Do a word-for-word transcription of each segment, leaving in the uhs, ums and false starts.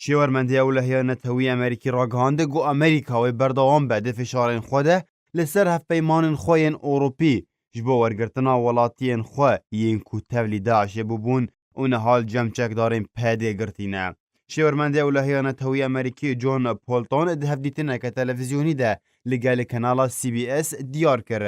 Şêwermendê Ewlehiya Netewî Amerîkî ragihand ku Amerîka wê berdewam be di fişarên xwe de li ser hevpeymanên xwe yên Ewropî ji bo wergirtina welatiyên xwe yên ku tevlî DAIŞê bûbûn û niha li cem çekdarên PYDê girtî ne. Şêwermendê Ewlehiya Netewî Amerîkî John Bolton di hevdîtineke televîzyonî de li gelê kanala C B S diyar kir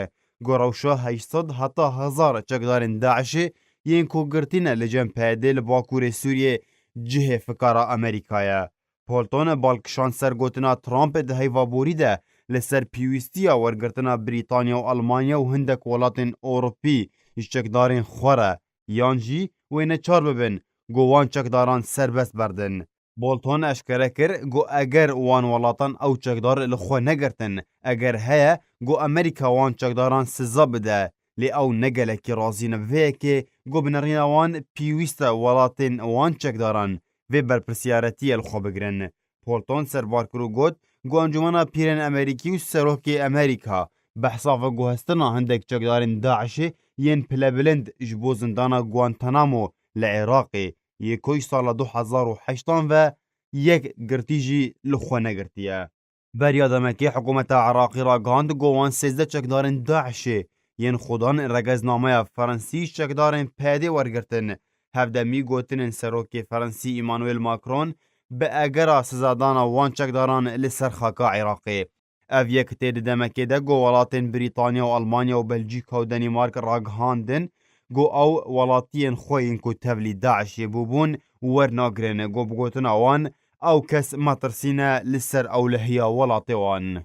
ku rewşa heşt sed heta hezar çekdarên DAIŞê yên ku girtî ne li cem PYDê li bakurê Sûriyê cihê fikara Amerîka ye. Bolton bal kişand ser gotina Trump di heyva borî de li ser pêwîstiya wergirtina Brîtanya û Almanya û hindek welatên Ewropî ji çekdarên xwe re, yan jî wê neçar bibin ku wan çekdaran serbest berdin. Bolton eşkere kir ku eger wan welatan ew çekdar li xwe negirtin, eger heye ku Amerîka wan çekdaran siza bide, lê ew ne gelekî razî ne bi vê yekê ku bi nerîna wan pêwîst e welatên wan çekdaran vê berpirsiyaretiyê li xwe bigirin. Bolton serbar kir û got ku Encûmena Pîrên Amerîkî û Serokê Amerîka behsa veguhestina hindek çekdarên DAIŞê yên pilebilind ji bo zindana Guantanamo li Iraqê yê ku ji sala du hezar û heştan ve yek girtî jî li xwe negirtiye. Beriya demekê hikûmeta Iraqî ragihand ku wan sêzdeh çekdarên DAIŞê yên xudan regeznameya Fransî ji çekdarên PYDê wergirtin. Hevdemî gotinên serokê Fransî Emmanuel Macron bi egera sizadana wan çekdaran li ser xaka Iraqê. Ev yek tê di demekê de ku welatên Brîtanya û Almanya û Belçîka û Danîmark ragihandin ku ew welatiyên xwe yên ku tevlî DAIŞê bûbûn wernagirin, ku bi gotina wan ew kes metirsî ne li ser ewlehiya welatê wan.